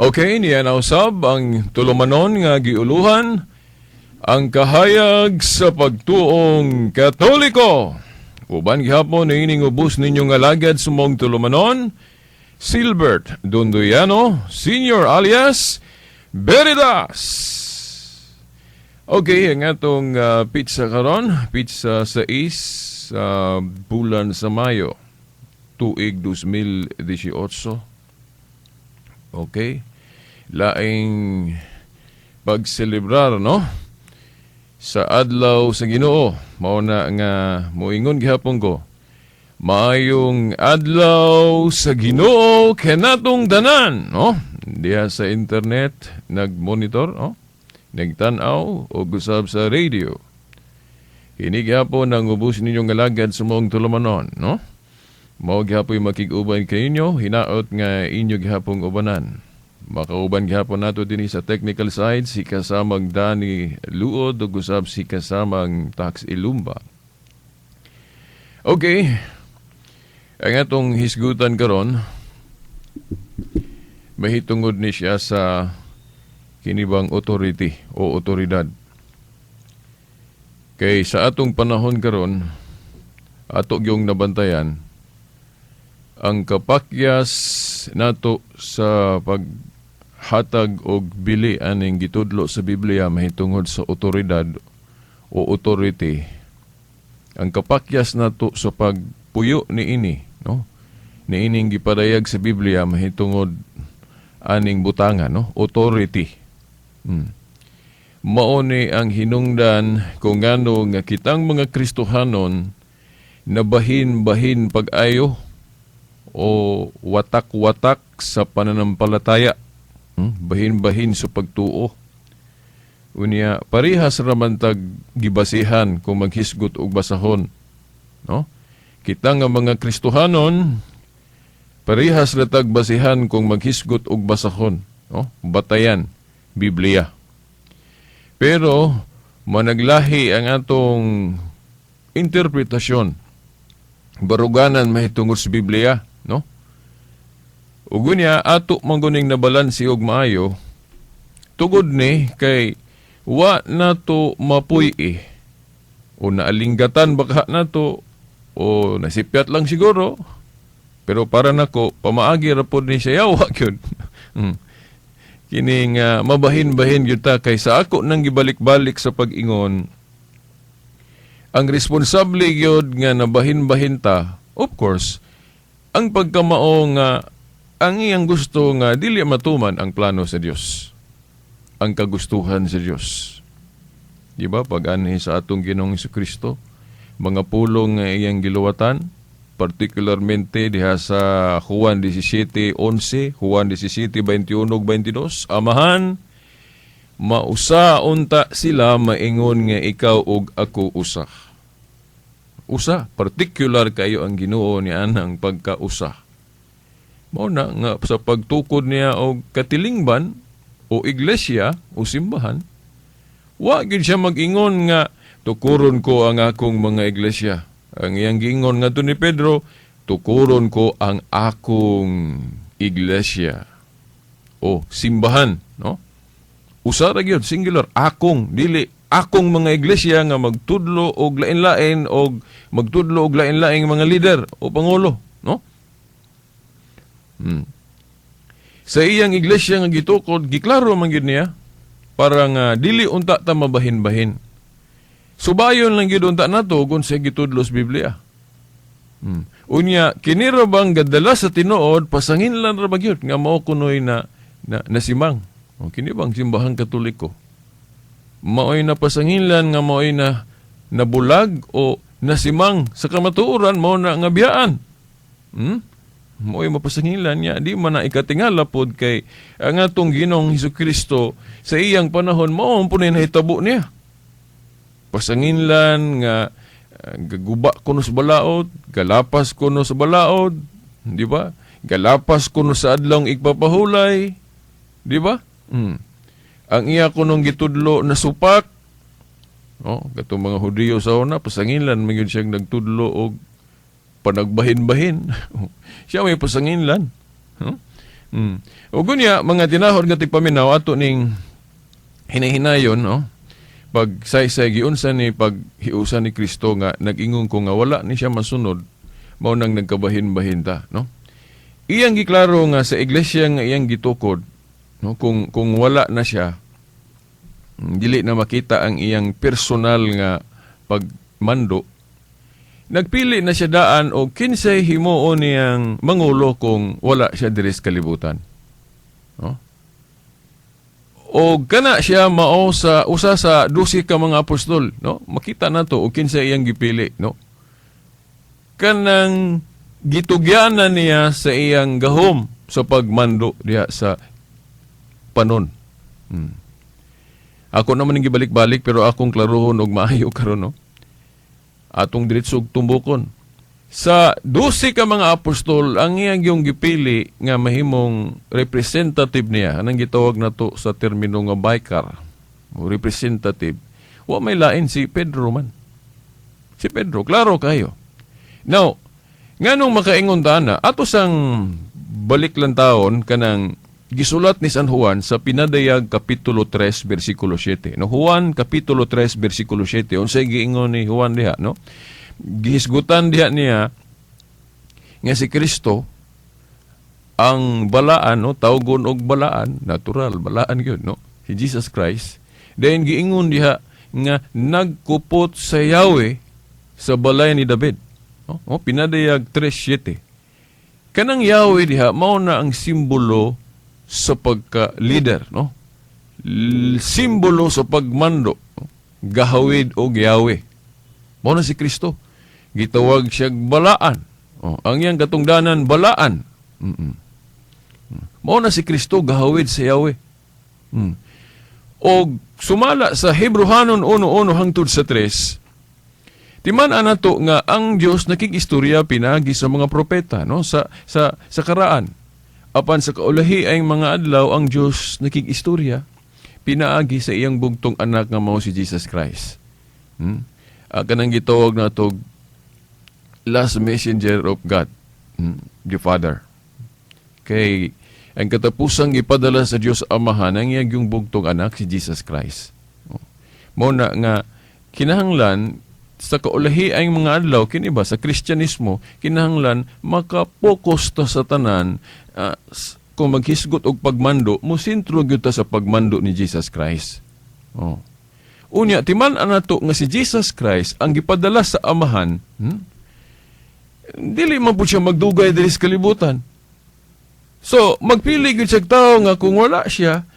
Okay, niya na usab ang tulumanon nga giuluhan ang kahayag sa pagtuong Katoliko. Uban gihapon niining ubos ninyong alagad sumong tulumanon, Silbert Dondoyano, Senior alias Veritas. Okay, ang atong petsa karon, petsa 6 sa bulan sa Mayo, tuig 2018. Okay. Laing pagselebrar, no? Sa adlaw sa Ginoo, mao na nga moingon gihapon ko. Maayong adlaw sa Ginoo kanatong tanan, no? Diha sa internet nagmonitor, no? Nagtan-aw o gusab sa radio. Kini gihapon ang ubos ninyong alagad sa mong tulumanon, no? Mao gihapon makig-uban kaninyo, hinaot nga inyo gihapong ubanan. Makauban gihapon nato dinhi sa technical side si kasamang Dani Luod ug usab si kasamang Tax Ilumba. Okay. Ang atong hisgutan karon mahitungod ni siya sa kinibang authority o otoridad. Kay sa atong panahon karon, ato gyung nabantayan ang kapakyas nato sa paghatag og bili aning gitudlo sa Biblia mahitungod sa otoridad o authority. Ang kapakyas nato sa pagpuyo niini, no, niining gipadayag sa Biblia mahitungod aning butanga, no, authority. Mao ni ang hinungdan kung ngano nga kitang mga Kristohanon nabahin-bahin pag-ayo o watak-watak sa pananampalataya. Bahin-bahin sa pagtuo. Unya, parihas raman tag gibasihan kung maghisgot og basahon. No? Kita nga mga Kristohanon, parihas ra tag basihan kung maghisgot og basahon. No? Batayan, Biblia. Pero managlahi ang atong interpretasyon. Baruganan mahitungod sa Biblia, no? Ug unya ato man guning nabalansi og maayo tugod ni kay wa nato mapuy-i o naalinggatan baka nato o nasipyat lang siguro, pero para nako pamaagi ra pod ni siya yawa gyud. Kini nga mabahin-bahin gyud ta kay sa ako nang gibalik-balik sa pag-ingon, ang responsable gyud nga nabahin-bahin ta, of course, ang pagkamao nga ang iyang gusto nga dili matuman ang plano sa Dios, ang kagustuhan sa Dios. Di ba pag anhi sa atong Ginoong Kristo, mga pulong nga iyang giluwatan, particularmente diha sa Juan 17:11, Juan 17:21 ug 22, "Amahan, mausa unta sila maingon nga ikaw ug ako usa." Usa, particular kayo ang Ginoo ni anang pagkausa. Mao na nga sa pagtukod niya og katilingban o iglesia o simbahan, wa gyud siya mag-ingon nga tukuron ko ang akong mga iglesia. Ang iyang giingon ngadto ni Pedro, "Tukuron ko ang akong iglesia." O simbahan, no? Usa ra gyud, singular, akong, dili akong mga iglesia nga magtudlo og lain-lain og magtudlo og lain-laing mga leader o pangulo, no? Sa iyang iglesia nga gitukod, giklaro man gyud niya para nga dili unta ta mabahin-bahin. Subayon lang gyud unta nato kung sa gitudlo sa Biblia. Unya kini ra bang gadala sa tinuod, pasanginlan ra ba gyud nga mao kunoy na nasimang. O kini bang simbahang Katoliko? Maoy na pasanginlan nga maoy na nabulag o nasimang sa kamatuoran, mao na nga biyaan. Maoy mapasangilan niya di man na ikatingala pod kay ang atong Ginoong Hesus Kristo sa iyang panahon mao po na nahitabo niya. Pasanginlan nga gaguba kuno sa balaod, galapas kuno sa balaod, di ba? Galapas kuno sa adlong igpapahulay, di ba? Ang iya kunong gitudlo na supak. Oh, katong mga Hudiyo sa una, pasanginlan man gyud siyang nagtudlo og panagbahin-bahin. Siya may pasanginlan. Huh? Ug unya, mga tinahod nga tigpaminaw, ato ning hinahinayon, no? Pag saysay giunsa ni paghiusa ni Kristo nga nag-ingon ko nga wala ni siya masunod, mao nang nagkabahin-bahin ta, no? Iyang giklaro nga sa iglesia nga iyang gitukod, no, kung wala na siya, dili na makita ang iyang personal nga pagmando, nagpili na siya daan og kinsay himuon niyang mangulo kung wala siya diri sa kalibutan, no? O kana siya mao sa usa sa 12 ka mga apostol, no? Makita nato og kinsay iyang gipili, no? Kanang gitugyanan niya sa iyang gahom sa pagmando diha sa panon. Ako naman ang gibalik-balik, pero akong klarohon og maayo karon, no? Atong diretsog tumbokon. Sa 12 ka mga apostol, ang iyang yung gipili nga mahimong representative niya, anang gitawag nato sa termino nga vicar o representative, wa may lain, si Pedro man. Si Pedro, klaro kayo. Now, nganong makaingon ta na, ato sang balik lang taon kanang gisulat ni San Juan sa Pinadayag kapitulo 3 bersikulo 7. No, Juan kapitulo 3 bersikulo 7. Unsay giingon ni Juan diha, no? Gihisgutan diha niya nga si Kristo ang balaan, no, tawgon og balaan, natural balaan gyud, no, si Jesus Christ. Then giingon diha nga nagkupot sa Yahweh sa balay ni David, no? Oh, Pinadayag 3:7. Kanang Yahweh diha mao na ang simbolo sa pagka-leader, no? Simbolo sa pagmando, no? Gahawid og Yahweh. Mao na si Kristo. Gitawag siya balaan. Oh, ang iyang katungdanan, balaan. Mao na si Kristo, gahawid sa Yahweh. Og sumala sa Hebreohanon 1:1 hangtod sa 3, timan-an nato nga ang Dios nakig-istorya pinagi sa mga propeta, no, sa karaan. Apan sa kaulahi ay mga adlaw, ang Dios nakig-istorya pinaagi sa iyang bugtong anak nga mao si Jesus Christ. Kanang gitawag nato last messenger of God, the Father. Kay ang katapusang ipadala sa Dios Amahan ang iyang yung bugtong anak, si Jesus Christ. Oh. Mao na nga kinahanglan sa kaulahi ay mga adlaw kini ba sa Kristyanismo, kinahanglan makapokus ta sa tanan, kung maghisgot og pagmando, mo sentro gyud ta sa pagmando ni Jesus Christ. Oh. Unya, timan-an nato nga si Jesus Christ ang gipadala sa Amahan, Dili man po siya magdugay diri sa kalibutan. So, magpili gyud siya tao nga kung wala siya,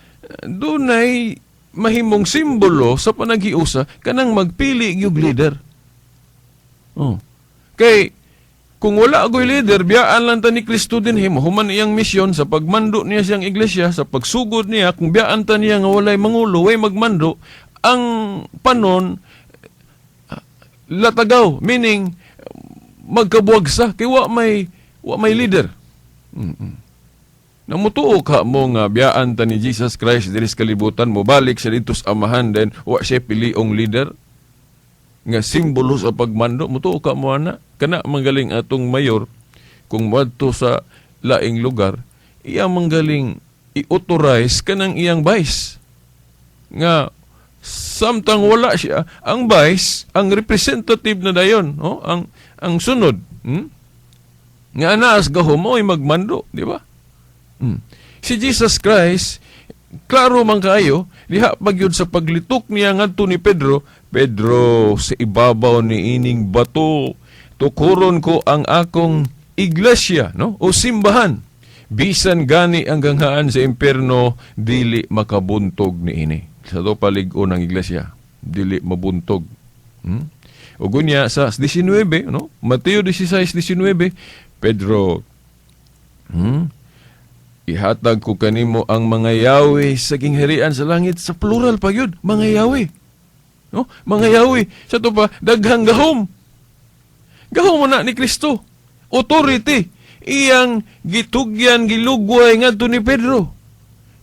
dunay mahimong simbolo sa panaghiusa kanang magpili gyud leader. Oh. Kay kung wala agoy leader, biyaan lang ta ni Kristo dinhi, mahuman iyang misyon sa pagmando niya siyang iglesia, sa pagsugod niya, kung biyaan ta niya nga walay mangulo, way magmando, ang panon latagaw, meaning magkabuwagsa kay wa may leader. Namutuo ka mo nga biyaan ta ni Jesus Christ diri sa kalibutan, mobalik siya didto sa Amahan, then wa siya piliong leader nga simbolo sa pagmando? Mutuo ka mo ana? Kana manggaling atong mayor, kung moadto sa laing lugar, iya manggaling i-authorize kanang iyang vice nga samtang wala siya, ang vice ang representative na dayon, no, ang sunod, Nga anaas gahom mo ay magmando, di ba? Si Jesus Christ, klaro man kaayo, diha pagyud sa paglitok niya ngadto ni Pedro, "Pedro, sa ibabaw ni ining bato, tukuron ko ang akong iglesia," no? O simbahan. "Bisan gani ang ganghaan sa impierno, dili makabuntog ni ini." Sa to palig-on ang iglesia, dili mabuntog. O gunya sa 19, no? Mateo 16:19, "Pedro, Ihatag ko kanimo ang mga yawe sa gingharian sa langit." Sa plural pa yun, mga yawe. No? Mga yawe. Sa to pa, daghang gahom. Gahom mo na ni Kristo. Authority. Iyang gitugyan, gilugway ngadto ni Pedro.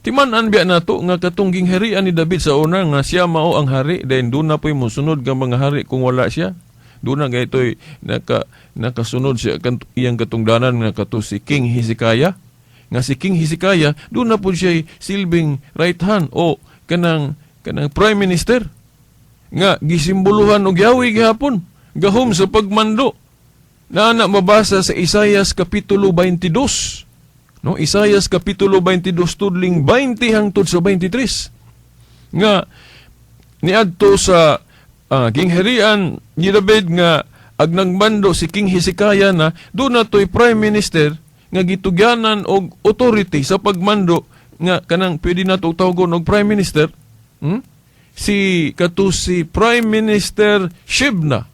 Timan-an biya nato nga katong gingharian ni David sa una nga siya mao ang hari, then doon na po'y mosunod nga mga hari kung wala siya. Doon na gaytoy nakasunod siya iyang katungdanan nga kato si King Hezekiah. Nga si King Hezekiah, duna po siya silbing right hand o kanang prime minister nga gisimboluhan og Yahweh gihapon, gahom sa pagmando na mabasa sa Isayas kapitulo 22, no? Isayas kapitulo 22 tudling 20 hangtod sa 23, nga niadto sa gingharian ni David nga ag nagmando si King Hezekiah na duna to'y prime minister nga gitugyanan og authority sa pagmando nga kanang pwede nato tawgon og prime minister, Si kato si Prime Minister Shebna.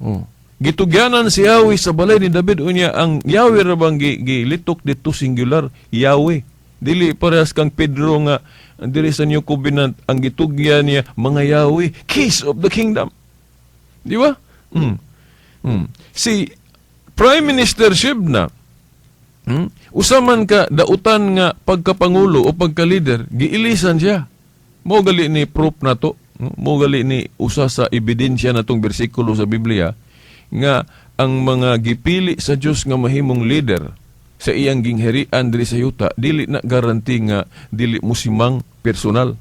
Oh. Gitugyanan si Yahweh sa balay ni David. Unya ang Yahweh ra bang gilitok dito, singular Yahweh. Dili parehas kang Pedro nga diri sa New Covenant ang gitugyan niya mga Yahweh, keys of the kingdom. Di ba? Si Prime Minister Shebna, usa man ka dautan nga pagkapangulo o pagka-leader, giilisan siya. Mao gali ni proof na to, no? Mao gali ni usa sa ebidensya natong bersikulo sa Biblia nga ang mga gipili sa Dios nga mahimong leader sa iyang gingharian diri sa yuta, dili na guarantee nga dili musimang personal,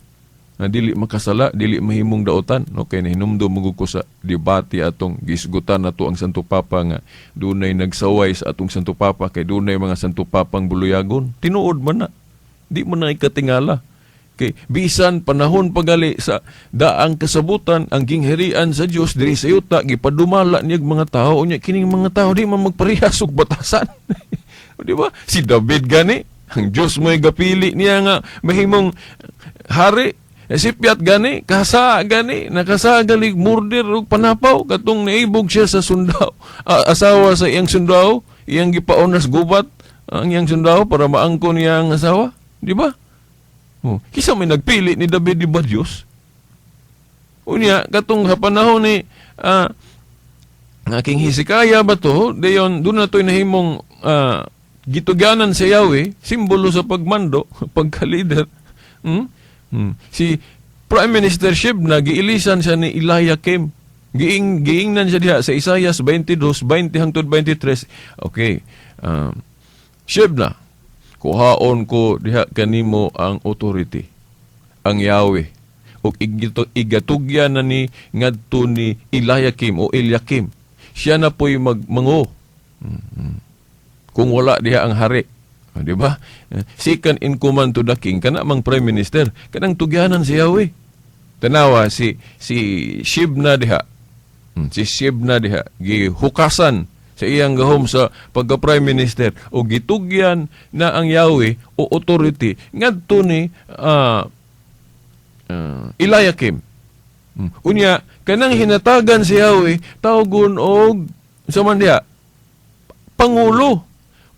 nga dili makasala, dili mahimong daotan, no? Kay nahinumdum mo ko sa debate atong gisgutan nato ang Santo Papa nga dunay nagsaway sa atong Santo Papa kay dunay mga Santo Papang buluyagon. Tinuod man na, di mo na ikatingala kay bisan panahon pagali sa daang kasabutan, ang gingharian sa Dios diri sa yuta gipadumala niya mga tao. Unya kining mga tao di man magparehas og batasan, di ba? Si David gani, ang Dios mo'y gapili niya nga mahimong hari. Eh, sipyat gani, kasa gani, nakasa gali murder ug panapaw katong naibog siya sa sundao. Ah, asawa sa iyang sundao, iyang gipaonas gubat ang iyang sundao para maangkon niya ang asawa, di ba? Oh, kinsa may nagpili ni David, di ba Dios? Unya katong sa panahon ni nga King Hezekiah ba to, dayon duna to'y nahimong gitugyanan sa Yahweh, simbolo sa pagmando, pagka-leader. Si Prime Minister Shebna, giilisan siya ni Eliakim. Giingnan siya diha sa Isayas 22, 20 hangtod 23. Okay. Shebna, kuhaon ko diha kanimo ang authority, ang Yahweh. O igatugyan na ni ngadto ni Eliakim o Eliakim. Siya na po'y magmango kung wala diha ang hari. Ah, di ba? Eh, second in command to the king, kana mang prime minister, kanang tugyanan si Yahweh. Tanawa si Shibna diha. Si Shebna diha gihukasan sa iyang gahom sa pagka prime minister o gitugyan na ang Yahweh o authority ngadto ni Eliakim. Unya kanang hinatagan si Yahweh tawgon og sa man diha, pangulo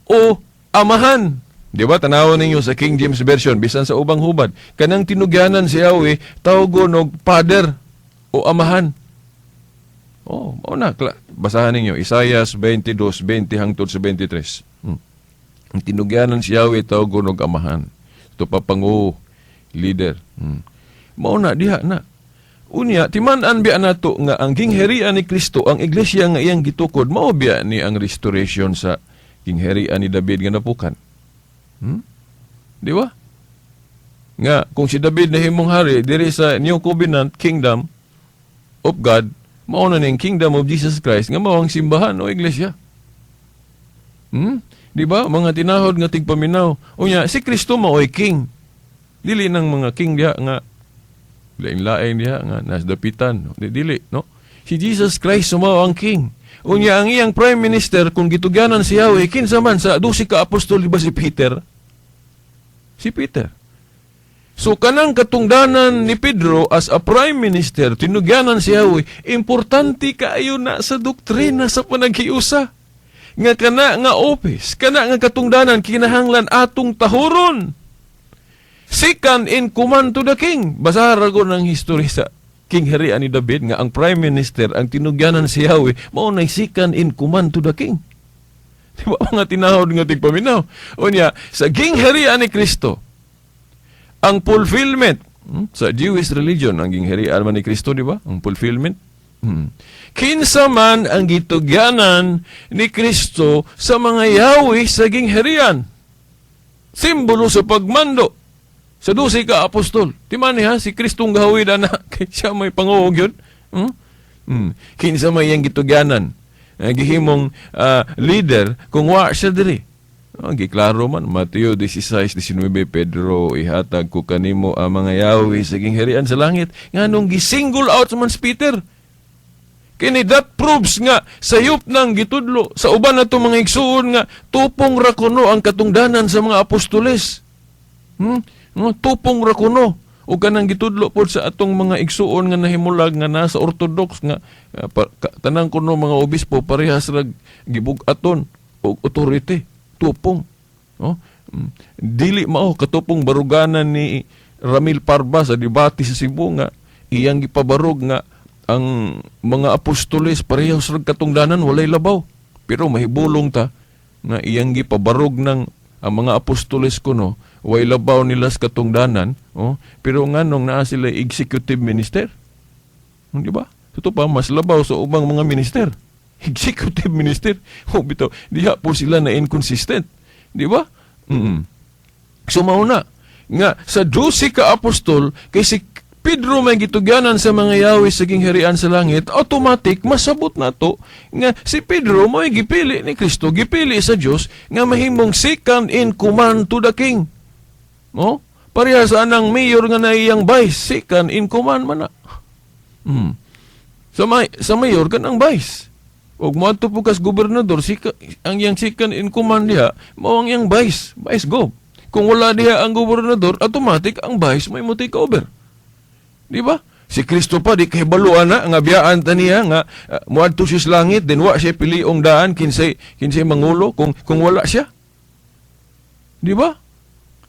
o amahan. Di ba? Tanawan ninyo sa King James Version, bisan sa ubang hubad, kanang tinugyanan si Yahweh, tawgon og father o amahan. Oh, mao na. Basahan ninyo, Isaiah 22, 20 hangtod sa 23. Ang tinugyanan si Yahweh, tawgon og amahan. Ito pa pangu, leader. Mao na, diha na. Unya, timan-an biya nato nga ang gingharian ni Kristo, ang iglesia nga iyang gitukod, mao biya ni ang restoration sa gingharian ni David nga napukan. Di ba? Nga kung si David nahimong hari diri sa New Covenant Kingdom of God, mao na ning Kingdom of Jesus Christ nga mao ang simbahan o iglesia. Di ba? Mga tinahod nga tigpaminaw. Unya, si Kristo mao'y king. Dili nang mga king diha nga lain-lain diha nga nasdapitan. Di, dili, no? Si Jesus Christ mao ang king. Unya ang iyang prime minister, kung gitugyanan si Yahweh, kinsa man sa 12 ka apostol, di ba si Peter? Si Peter. So kanang katungdanan ni Pedro as a prime minister, tinugyanan si Yahweh, importante kaayo na sa doktrina sa panaghiusa. Nga kana nga office, kana nga katungdanan kinahanglan atong tahuron. Second in command to the king. Basahan ko ng history sa King Harian ni David nga ang prime minister ang tinugyanan si Yahweh mao nay second in command to the king. Di ba, mga tinahod nga tigpaminaw? Unya, sa King Harian ni Kristo, ang fulfillment sa Jewish religion, ang gingharian man ni Kristo, di ba? Ang fulfillment. Kinsa man ang gitugyanan ni Kristo sa mga Yahweh sa gingharian? Simbolo sa pagmando sa 12 ka apostol. Timani ha, si Kristong gahawid ana kay siya may panguog yun. Kinsa may iyang gitugyanan, gihimong leader kung wa siya diri? Oh, giklaro man Mateo 16:19, "Pedro, ihatag ko kanimo ang mga yawi sa gingharian sa langit." Nganong gisingle out man si Peter? Kini that proves nga sayop nang gitudlo sa uban nato mga igsuon nga tupong ra kuno ang katungdanan sa mga apostoles. No, tupong ra kuno o kanang gitudlo pod sa atong mga igsuon nga nahimulag nga nasa Orthodox nga tanang kuno mga obispo parehas ra gibug-aton og authority tupong. Oh? Dili mao katupong baruganan ni Ramil Parba sa debate sa Cebu nga iyang gipabarog nga ang mga apostoles parehas ra katungdanan, walay labaw. Pero mahibulong ta nga iyang gipabarog ng ang mga apostoles kuno way labaw nila sa katungdanan, oh, pero nganong naa sila executive minister? Di ba? Totoo pa, mas labaw sa ubang mga minister. Executive minister. Oh, bitaw, diha po sila na inconsistent. Di ba? So mao na nga sa 12 ka apostol, kay si Pedro may gitugyanan sa mga yawi sa gingharian sa langit, automatic masabot na to nga si Pedro mo'y gipili ni Kristo, gipili sa Dios nga mahimong second in command to the king. No? Pareha sa anang mayor nga na iyang vice, second in command man na. Sa mayor kanang vice. Og moadto po kas gobernador, ang iyang second in command diha, mao ang iyang vice, vice gov. Kung wala diha ang gobernador, automatic ang vice may mo take over. Di ba? Si Kristo pa di kahibalo na nga biyaan ta niya nga moadto siya sa langit, then wa siya piliong daan kinsay mangulo kung wala siya. Di ba?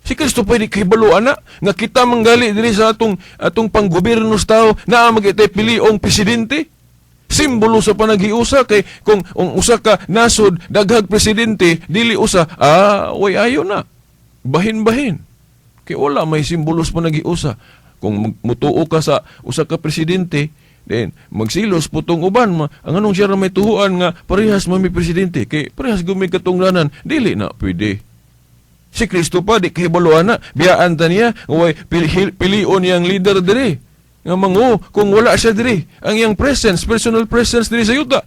Si Kristo pa di kahibalo na nga kita manggali diri sa atong panggobyerno sa tao naa magitay piliong presidente. Simbolo sa panaghiusa kay kung ang usa ka nasod daghag presidente, dili usa, way ayo na. Bahin-bahin. Kay wala may simbolo sa panaghiusa. Kung mutuo ka sa usa ka presidente, then magsilos putong uban ang anong siya ra may tuhuan nga parehas man may presidente kay parehas gud may katungdanan, dili na pwede. Si Kristo pa di kahibalo na biyaan ta niya way pilion niyang leader diri nga mangu kung wala siya diri, ang iyang presence, personal presence diri sa yuta.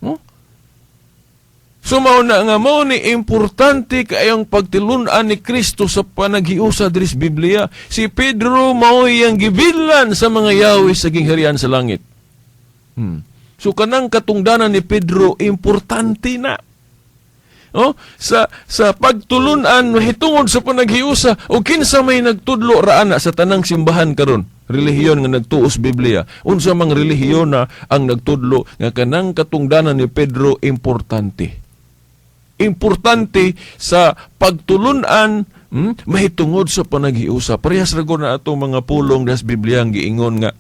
No? So mao na nga mao ni importante kayong pagtilun-an ni Kristo sa panaghiusa diri sa Biblia. Si Pedro mao iyang gibilan sa mga yawi sa gingharian sa langit. So kanang katungdanan ni Pedro importante na. Oh, sa pagtulunan mahitungod sa panaghiusa o kinsa may nagtudlo ra ana sa tanang simbahan karon, relihiyon nga nagtuos Biblia, unsa mang relihiyon na ang nagtudlo nga kanang katungdanan ni Pedro importante, importante sa pagtulunan mahitungod sa panaghiusa? Parehas ra gud na atong mga pulong das Biblia ang giingon nga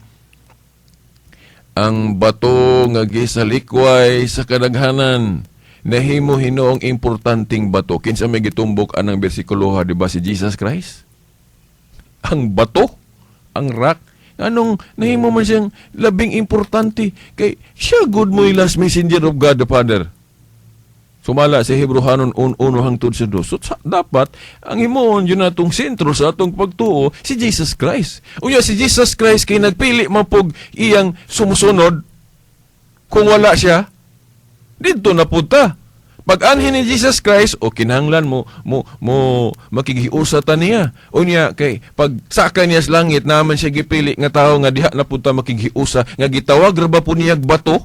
ang bato nga gisalikway sa kadaghanan nahimo hinuong importanteng bato. Kinsa may gitumbok anang bersikulo ha? Di ba si Jesus Christ? Ang bato, ang rock. Anong nahimo man siyang labing importante kay siya gud mo'y last messenger of God the Father. Sumala sa Hebreohanon 1 hangtod sa 2. So, dapat ang himuon yun atong sentro sa atong pagtuo si Jesus Christ. Unya si Jesus Christ kay nagpili man pog iyang sumusunod kung wala siya didto na punta. Pag anhin ni Jesus Christ, o kinahanglan mo makighiusa ta niya. Unya kay pag saka niya sa langit naman siya gipili nga tawo nga diha na punta makighiusa nga gitawag ra ba po niya bato?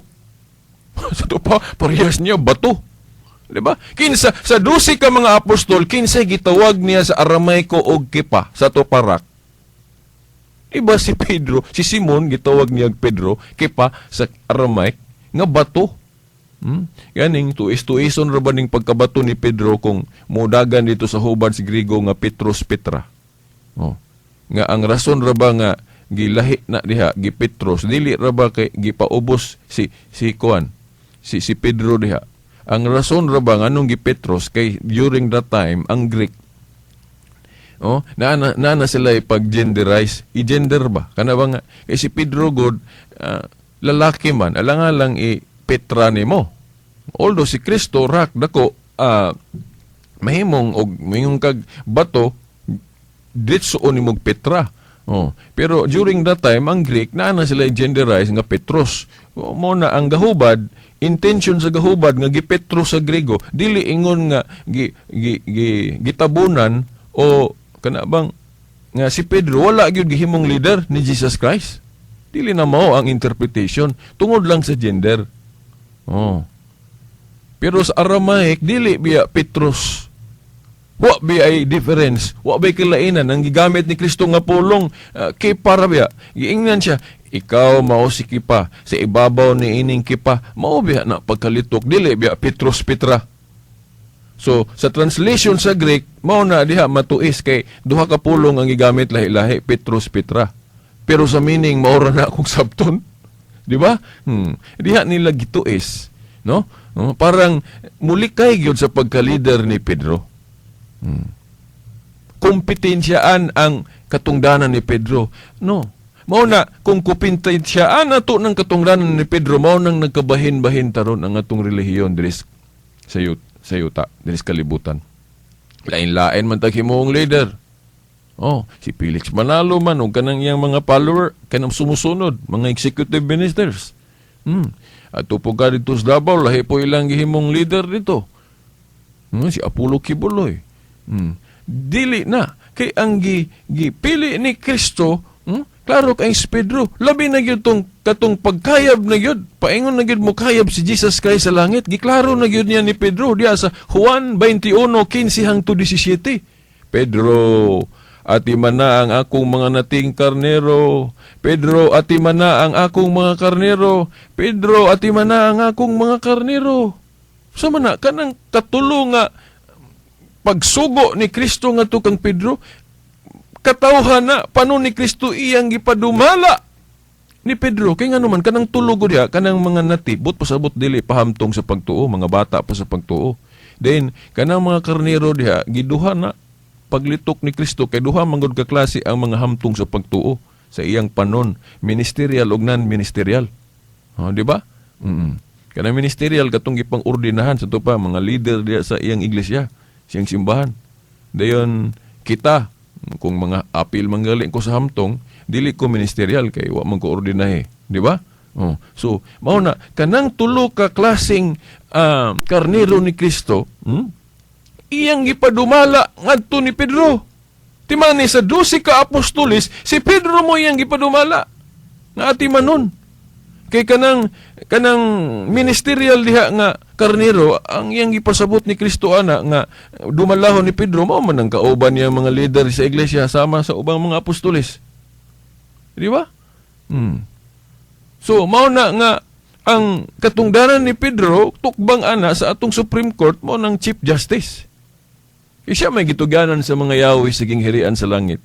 Sa to pa parehas niya bato. Di ba? Kinsa sa 12 ka mga apostol, kinsa gitawag niya sa Aramaiko og Kepa sa Toparak? Iba si Pedro, si Simon gitawag niya og Pedro, Kepa sa Aramaic nga bato. Ganing tuis-tuison ra ba ning pagkabato ni Pedro kung modagan dito sa hubad si Grigo nga Petros, Petra. Oh. Nga ang rason ra ba nga gilahi na diha gi Petros, dili ra ba kay gipaubos si kuan si si Pedro diha. Ang rason ra ba nganong gi Petros kay during that time ang Greek, oh, naa na sila ipag-genderize, i-gender ba? Kana ba nga kay si Pedro god lalaki man, alang-alang i Petra nimo. Although si Kristo rock dako Mahimong og moingon kag bato, diretso ni mog Petra. Oh, pero during that time ang Greek naa na sila genderize nga Petros. O, mo na ang gahubad, intention sa gahubad nga gipetro sa Grego, dili ingon nga gi, gi, gi, gitabunan o kana bang nga si Pedro wala gyud gihimong leader ni Jesus Christ. Dili na mao ang interpretation tungod lang sa gender. Oh. Pero sa Aramaic dili biya Petros. Wa bi ay difference, wa bay kalainan ang gigamit ni Kristo nga pulong, Kepa ra biya. Giingnan siya, "Ikaw mao si Kepa, sa ibabaw ni ining Kepa." Mao biya na pagkalitok, dili biya Petros, Petra. So, sa translation sa Greek, mao na diha matuis kay duha ka pulong ang gigamit lahi-lahi, Petros, Petra. Pero sa meaning mao ra na akong sabton. Di ba? Diha nila gituis, no? No? Parang mulikay gyud sa pagka-leader ni Pedro. Kompetensyaan ang katungdanan ni Pedro. No. Mao na kung kompetensyaan nato ng katungdanan ni Pedro, mao nang nagkabahin-bahin taron ang atong relihiyon diri sa yuta, diri sa kalibutan. Lain-lain man tag himong leader. Oh, si Felix Manalo man ug kanang iyang mga follower, kanang sumusunod, mga executive ministers. Ato po ka dito sa Davao, lahi po ilang gihimong leader dito. Si Apollo Quiboloy. Dili na kay ang gi, gipili ni Kristo, klaro kay si Pedro, labi na gyud tong katong pagkayab na gyud, paingon na gyud mo kayab si Jesus Christ sa langit, giklaro na gyud niya ni Pedro diya sa Juan 21:15 hangtod 17. "Pedro, atiman na ang akong mga nating karnero. Pedro, atiman na ang akong mga karnero. Pedro, atiman na ang akong mga karnero." Sa man na, kanang katulo nga pagsugo ni Kristo nga kang Pedro, katawhan na paano ni Kristo iyang gipadumala ni Pedro. Kay ngano man kanang tulo diha, kanang mga nati, but pasabot dili pahamtong sa pagtuo, mga bata pa sa pagtuo. Then kanang mga karnero diha giduha na paglitok ni Kristo kay duha man gud ka klase ang mga hamtong sa pagtuo sa iyang panon, ministerial ug non-ministerial. Oh, di ba? Kanang ministerial katong gipang-ordinahan sa pa mga leader diha sa iyang iglesia, siyang simbahan. Dayon kita kung mga apil manggali ko sa hamtong, dili ko ministerial kay wa man ko ordinahe, di ba? Oh. So, mao na kanang tulo ka klaseng karnero ni Kristo, iyang gipadumala ngadto ni Pedro. Timani sa 12 ka apostoles, si Pedro mo iyang gipadumala nga atimanon. Kay kanang kanang ministerial diha nga karnero ang iyang gipasabot ni Kristo ana nga dumalahon ni Pedro, mao man ang kauban niya mga leader sa iglesia sama sa ubang mga apostoles. Di ba? So mao na nga ang katungdanan ni Pedro tukbang ana sa atong Supreme Court, mo ng Chief Justice. Kay siya may gituganan sa mga yawi sa gingharian sa langit.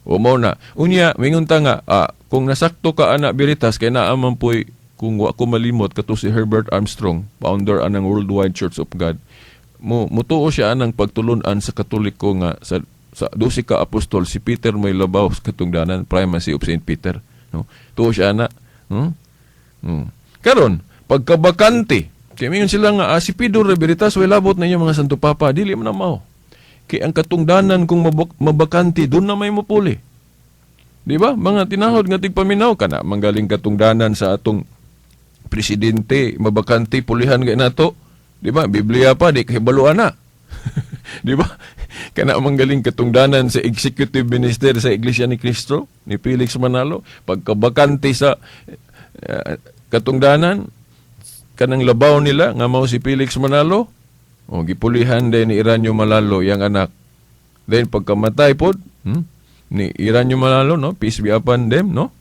O mao na. Unya, mingon ta nga, kung nasakto ka ana Veritas, kay naa man po'y, kung wa ko malimot, kato si Herbert Armstrong, founder anang Worldwide Church of God. Mo mutuo siya anang pagtulunan sa Katoliko nga sa 12 ka apostol si Peter may labaw sa katungdanan, primacy of Saint Peter, no? Tuo siya ana. Karon, pagkabakante, kay mingon sila nga si Pedro ra Veritas, way labot na inyong mga Santo Papa, dili man na mao. Kay ang katungdanan kung mabakante, doon na may mupuli. Di ba? Mga tinahod nga tigpaminaw kana manggaling katungdanan sa atong presidente mabakante, pulihan kay nato. Di ba? Biblia pa di kahibaluan na. Di ba? Kana manggaling katungdanan sa executive minister sa Iglesia ni Cristo ni Felix Manalo, pagkabakante sa katungdanan kanang labaw nila nga mao si Felix Manalo, o gipulihan din ni Iranyo Malalo yang anak. Then pagkamatay pod ni Iranyo Malalo, no, peace be upon them, no?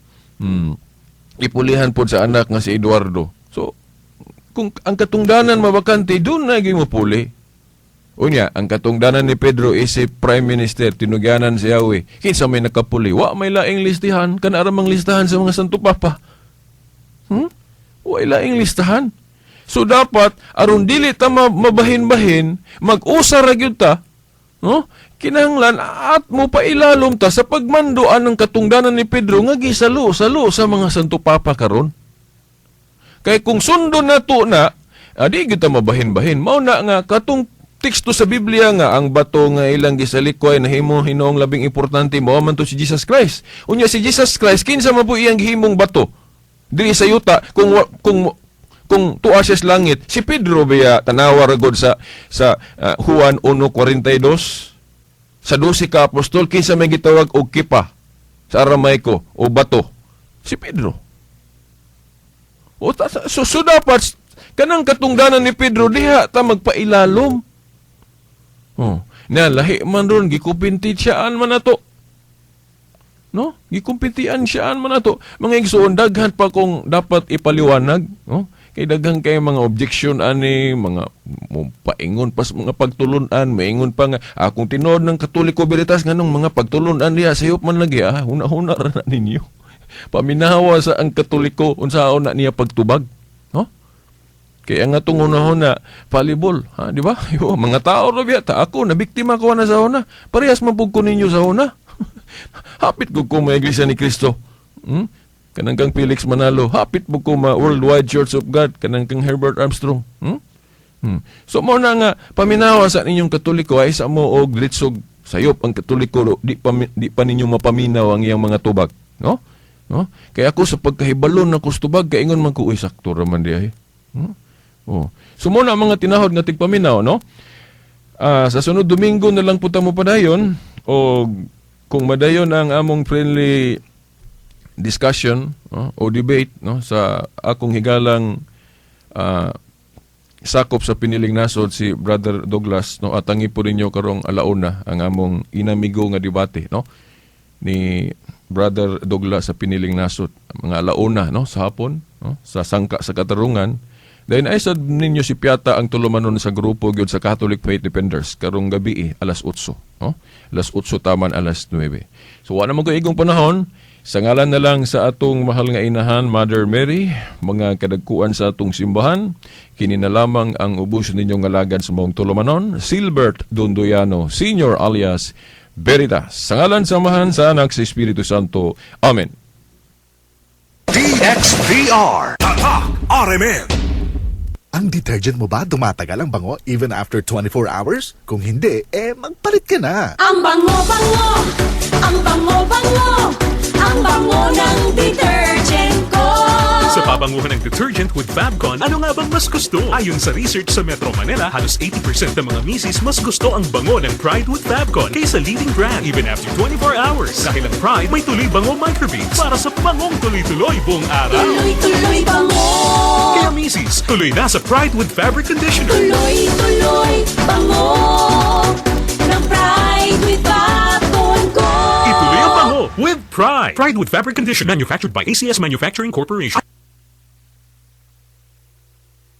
Ipulihan pod sa anak nga si Eduardo. So kung ang katungdanan mabakante, doon na gyud mopuli. Unya, ang katungdanan ni Pedro is si Prime Minister, tinugyanan si Yahweh. Kinsa may nakapuli? Wa may laing listihan, kana ra mang listahan sa mga Santo Papa. Wa laing listahan. So dapat aron dili ta mabahin-bahin, mag-usa ra gyud ta, no? Kinahanglan at mo pailalom ta sa pagmanduan ng katungdanan ni Pedro nga gisalo-salo sa mga Santo Papa karon. Kay kung sundon nato na, adi gyud ta mabahin-bahin. Mao na nga katong teksto sa Biblia nga ang bato nga ilang gisalikway nahimo hinuong labing importante, mao man to si Jesus Christ. Unya si Jesus Christ, kinsa man po iyang gihimong bato diri sa yuta kung tuwa siya sa langit? Si Pedro biya. Tanawa ra gud sa Juan 1:42. Sa 12 ka apostol, kinsa may gitawag og Kefa sa Aramaiko o bato? Si Pedro. O so dapat kanang katungdanan ni Pedro diha ta magpailalom. Oh, na lahi man ron, gikumpetensyahan man nato. No? Gikumpetensyahan man nato. Mga igsoon, daghan pa kung dapat ipaliwanag, no? Kay daghan kay mga objection ani, mga mo paingon pa sa mga pagtulunan, maingon pa nga akong tinuod ng Katoliko Veritas, nganong mga pagtulunan diha sayop man lagi ah, huna-huna ra na ninyo. Paminawa sa ang Katoliko unsaon na niya pagtubag, no? Kaya nga itong una-una, fallible, ha, di ba? Yo, mga tao ra biya, ta ako, nabiktima ko na sa una. Parehas man pud ko ninyo sa una. Hapit ko ko may Iglesia ni Cristo. Kanang kang Felix Manalo, hapit mo ko ma Worldwide Church of God, kanang kang Herbert Armstrong. So mo na nga paminawa sa ninyong Katoliko ay sa mo og litsog sayop ang Katoliko, di pa ninyo mapaminaw ang iyang mga tubag, no? No? Kaya ako sa pagkahibalon na tubag, kaingon man ko, "Uy, sakto ra man diay." Oh. So mo na ang mga tinahod nga tigpaminaw, no? Sa sunod Domingo na lang po ta mo padayon o kung madayon ang among friendly discussion, no, o debate, no, sa akong higalang sakop sa piniling nasod, si Brother Douglas, no, atangi po ninyo karong alauna ang among inamigo nga debate, no, ni Brother Douglas sa piniling nasod mga alauna, no, sa hapon, no, sa Sangka sa Katarungan. Then ay sad ninyo si Piata ang tulumanon sa grupo gyud sa Catholic Faith Defenders karong gabi eh, alas 8, no, alas 8 taman alas 9. So wa na man ko igong panahon. Sa ngalan na lang sa atong mahal nga inahan, Mother Mary, mga kadagkuan sa atong simbahan, kini na lamang ang ubos ninyong alagad sa maong tulumanon, Silbert Dondoyano, Senior alias Veritas. Sa ngalan sa Amahan, sa Anak, sa Espiritu Santo. Amen. DXVR. Tatak RMN. Ang detergent mo ba, tumatagal ang bango even after 24 hours? Kung hindi, eh magpalit ka na. Ang bango-bango, ang bango-bango, ang bango ng detergent ko. Sa pabanguhan ng detergent with Fabcon, ano nga bang mas gusto? Ayon sa research sa Metro Manila, halos 80% ng mga misis mas gusto ang bango ng Pride with Fabcon kaysa leading brand even after 24 hours. Dahil ang Pride may tuloy bango microbeads para sa bangong tuloy-tuloy buong araw. Tuloy-tuloy bango. Kaya misis, tuloy na sa Pride with Fabric Conditioner. Tuloy-tuloy bango ng Pride with Fabcon ko. Ituloy ang bango with Pride. Pride with Fabric Conditioner. Manufactured by ACS Manufacturing Corporation.